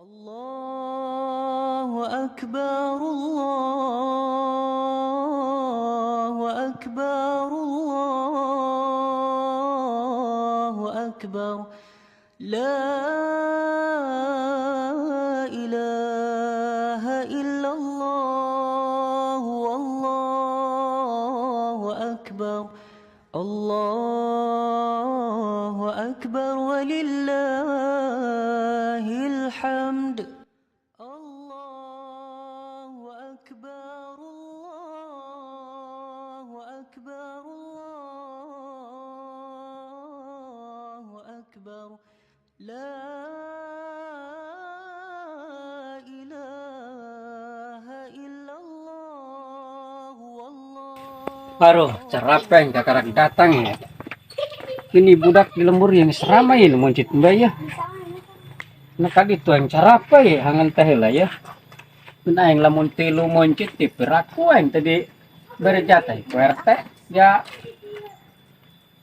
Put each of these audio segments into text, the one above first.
Allahu akbar, Allahu akbar, Allahu akbar. La ilaha illallah, wallahu akbar, Allahu akbar, walillahil hamd. Allahu akbar, Allahu akbar, Allahu akbar. La ilaha illallah, wallahu. Baru cerapeng kakarak datang ya. Ini budak di lembur yang seramai ini moncit mbak ya. Nah kali itu yang cerapai hangan teh lah ya. Mun aing lamun tilu moncit di peraku aing tadi berjatah ku RT ya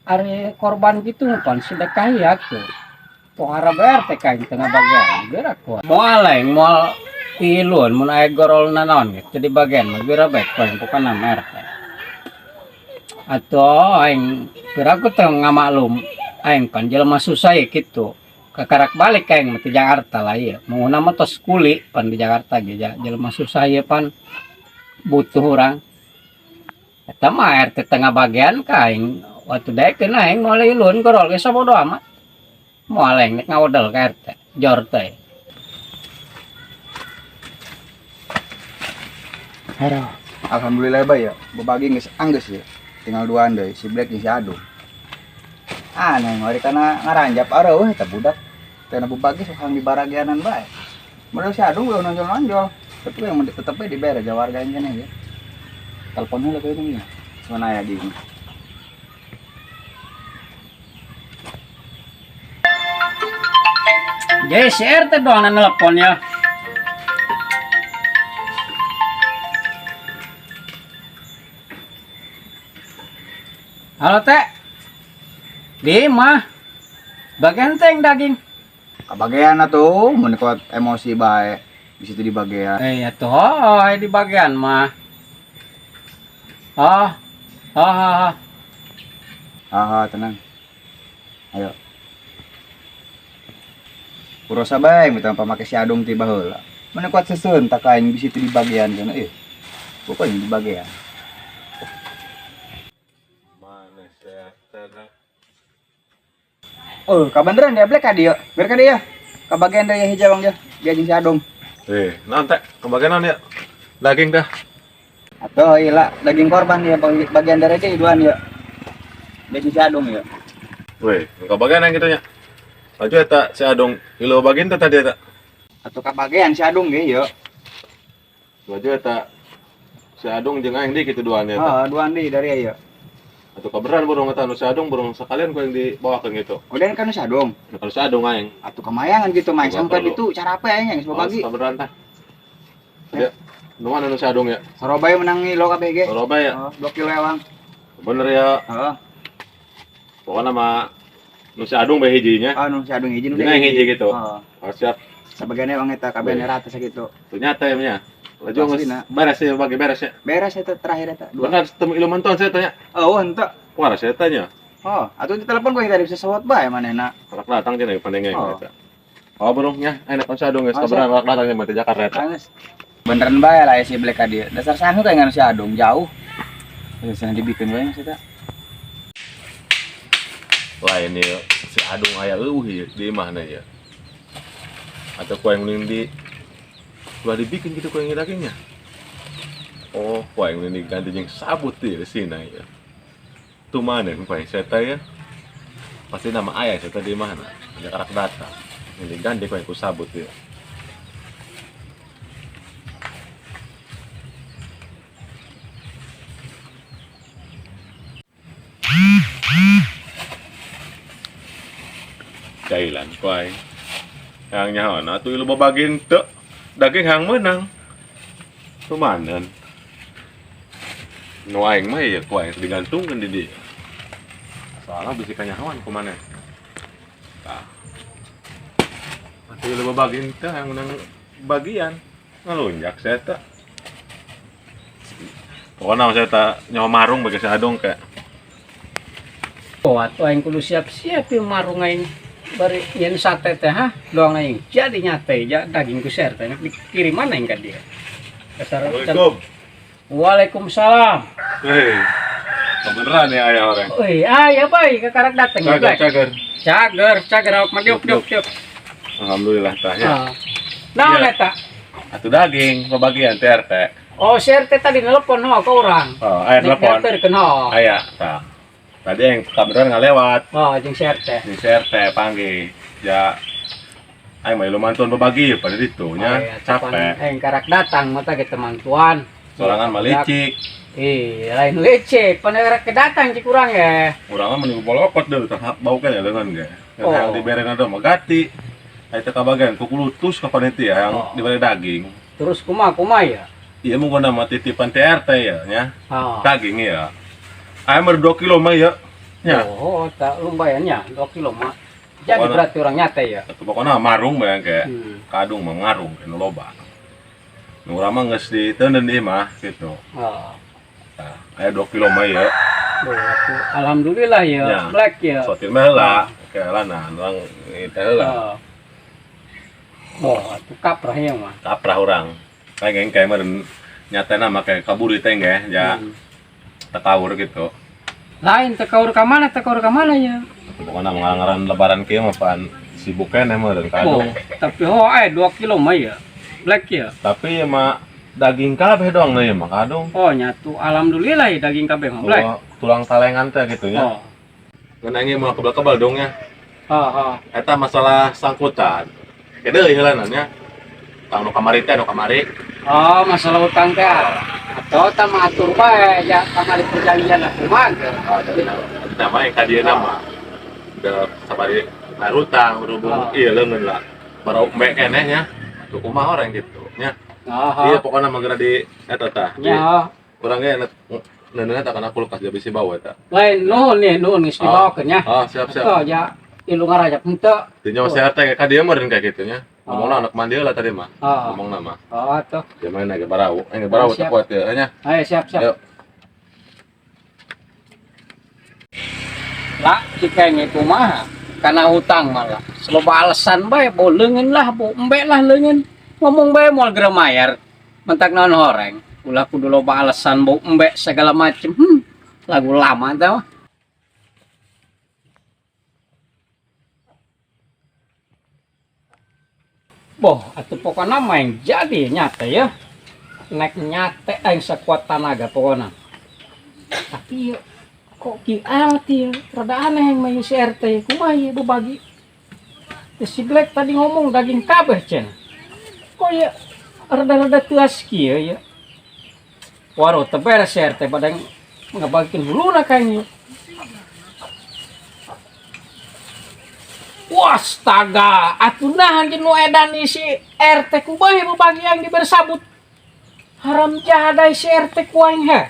ari korban gitu pan sedekah ya tuh. Pohara RT kain tengah bagian gerak ku. Moal aing moal tiluan mun aya gorol nanaon gitu di bagian mah geura bae ku aing pokona mah RT. Atau aing piraku teh ngamaklum aing pan jelema susah ya gitu. Kakarak balik aing mah ti Jakarta lah ieu. Munguna mah tos kuli pan di Jakarta ge jelema susah ieu pan butuh urang. Eta mah RT tengah bagian ka aing waktu daekeun aing moal ilun gorol ge sabodo amat. Moal aing nek ngawedel ka RT jor teh. Aduh, alhamdulillah bae ya, bebagi geus anggeus ya. Tinggal duaan deui, si Black jeung si Adu. Aneh ngori kana ngaranjap areuh eta budak. Teh bebagi sok hang dibaragianan bae. Modal si Adu ulah nonjol-nonjol. Tapi yang tetep we dibere ja warga keneh ya. Telepon heula ka itu nya. Mana aya di ini. Jadi si RT doang nelpon ya. Halo teh, di mah bagian teh daging. Kabagian atuh, mun kuat emosi bae di situ di bagian. Ya tuh, oh, di bagian mah. Oh, oh, oh, oh. Ah, tenang. Ayo. Purosa bae minta pamake si Adung ti baheula. Mun kuat seseun tak aing di situ di bagian kana euy. Pokoknya di bagian. Oh, kabeneran dia Black ka dieu. Biar ka dieu. Kabagian deui hiji bang dia. Dia jeung si Adung. Naon teh? Kabagian naon ya? Daging dah. Atuh ieu lah daging korban dia bagian dari dia duaan ya. Dia jeung si Adung ya. Weh, kabagian yang kitu nya. Laju eta si Adung ieu bagian teh tadi eta. Atuh kabagian si Adung ge ieu. Laju eta si Adung jeung aing deui kitu duaan eta. Heeh, duaan deui dari ieu. Atau kaberan burung eta nu si Adung burung sekalian ku yang dibawakeun gitu. Udah kan nu si Adung. Nu si Adung aing. Atuh kamayangan gitu mah Coba sampai perlu. itu cara apa aing geus bagi. Kaberan tah. Ya. Nu mana nu si Adung ya? Sorobay menang ngilo kabeh ge. Sorobay ya? Oh, 2 kilo ewang. Bener ya. Heeh. Pokokna mah nu si Adung bae hijinya. Oh, nu si Adung hiji nu Dina yang hiji gitu. Heeh. Oh, siap. Sabagian ewang eta kabehna rata sakitu. Ternyata ya nya. Laju geus Pasti, beres ya bagi beres ya. Beres eta terakhir eta. Dua. Benar temu iluman ton saya tanya. Oh, henteu. Wah, saya tanya. Oh, atuh di telepon gua tadi bisa sewot bae manehna. Rak datang cenah pandengeng Oh. eta. Oh, burung nya, enak si Adung geus Oh, kabaran siap. rak datang nya teh Jakarta eta. Geus. Beneran bae lah si Black ka dieu. Dasar sangu kayak ngan si Adung jauh. Geus cenah dibikeun bae maksudnya. Lain ieu si Adung aya eueuh ieu di imahna ieu. Atau ku aing mending di ulah dibikin gitu ku aing dagingnya. Oh, ku aing mending diganti jeung sabut ieu sina ieu. Tuh mana ku aing saya ya. Pasti nama ayah saya di mana? Jakarta datang. Ini diganti ku aing ku sabut ieu. Jailan ku aing. Yang nyaho atuh lu babagin teu daging hang menang. Tumanan. Nu aing mah ya ku aing digantungkeun di dieu. Soalnya bisi kanyahoan ku maneh. Tah. Mati Ieu loba bagian teh yang menang bagian. Ngalunjak saya teh. Pokoknya saya tak nyawa marung bagi si Adung kayak. Oh, atuh aing kudu siap-siap ieu marung aing. Bari yen sate teh ha, doang aing. Jadi nyate ja daging ku share teh dikirim mana aing ka dia. Dasar Assalamualaikum. Waalaikumsalam. Hei, kebeneran ya ayah orang. Oi, aya bae kakarak dateng ya, Cager, Black. cager. Cager, cager awak mah diuk diuk diuk. Alhamdulillah tah ya. Ah. Naon Iya. eta? Atuh daging pembagian TRT. Oh, si RT tadi nelpon ho ke urang. Oh, aya telepon. Daftarkeun ho. Aya, tah. Tadi yang kebeneran nggak lewat. Oh, jeung si RT. Di CRT panggil. Ya, aing mah lu mantuan berbagi pada itu nya Oh, iya, kapan capek. aing karak datang mata ge temantuan. Sorangan mah licik. Ih, lain licik, pan karak datang cik urang ya. Urang mah mending bolokot deh, tah bau kan ya lengan ge. Oh. Yang dibere ada mah gati. Aya teu kabagian kukulutus ka panitia yang Oh. dibere daging. Terus kumaha kumaha ya? Iya mau nama titipan TRT ya nya. Oh. Daging ya. Ayam baru 2 kilo mah ya. Ya. Oh, tak lumayan ya, 2 kilo mah. Jadi Pokoknya- berarti orang nyate ya. Atau pokoknya marung bayang kayak Hmm. kadung mah ngarung nu loba. Nu urang mah geus diteuneun di mah gitu. Oh. Nah, aya 2 kilo mah ya. Duh, aku alhamdulillah ya, Ya. Black ya. Sotir mah heula, keulanan urang teh heula. Oh. Oh, atuh kaprah ya mah. Kaprah urang. Kayak kayak meureun nyatena make kaburi teh ge ya tekaur gitu. Lain tekaur ka mana, tekaur ka mana ya? Pokoknya ngaran lebaran kieu mah pan sibuk keneh meureun Oh, kadung. tapi ho eh 2 kilo mah ya. Black ya. Tapi ya mah daging kabeh doang nih mah kadung. Oh, nyatu alhamdulillah ya daging kabeh mah Black. Tulang, tulang talengan teh gitu nya. Oh. Ngeunangi mah kebal-kebal dong ya. Oh, oh. Eta masalah sangkutan. Kede heula nya. Tang nu kamari teh nu kamari. Oh, masalah utang teh. Atau tak mengatur bae ya kamari perjanjian aku mah. Nama yang kadieuna mah. Udah sabari narutang berhubung Oh. iya leungeun lah. Baru mek keneh nya. Tuh kumaha orang gitu nya. Oh, Iya pokoknya mah geura di eta tah. Di Ya, urang ge neuneuh eta kana kulkas dia bisi bawa eta. lain nuhun nih, nuhun geus dibawakeun nya. Oh, siap siap. Atau ya ilu ngarajap henteu. Dinya masih RT ka dieu meureun kayak gitu nya. Ngomongna anak mandi lah tadi mah. Oh. Ngomongna mah. Oh, atuh. Dia main lagi barau, eh barau Siap. teu kuat ya nya. Ayo siap siap. Ayo. Lah, jika ini kumaha? Karena hutang malah. Loba alasan bae, bo leungeun lah, bo embe lah leungeun. Ngomong bae moal geura mayar. Mentak naon horeng. Ulah kudu loba alasan bo embe segala macem. Lagu lama teh mah. Boh, atuh pokona mah yang jadi nyata ya. Nek nyate aing sekuat tenaga pokona. Tapi ya, kok ki amat ya, rada aneh yang main si RT kumaha ieu bebagi. Terus si Black tadi ngomong daging kabeh cenah. Kok ya rada-rada teuas kieu ya. Waduh, teu beres si RT badang ngabagikin huluna kayaknya. Wah, astaga, atuh nahan jeung nu edan ieu si RT kumaha bebagi yang diberi sabut. Haram jahat si RT ku aing he.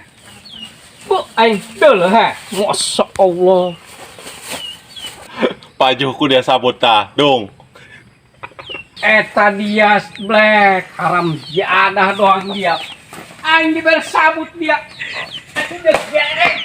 Bu, aing deuleu he. Masya Allah. Pajuhku dia sabut tah, dong. Eta dia Black, haram jadah doang dia. Aing diberi sabut dia. Atuh geus gerek.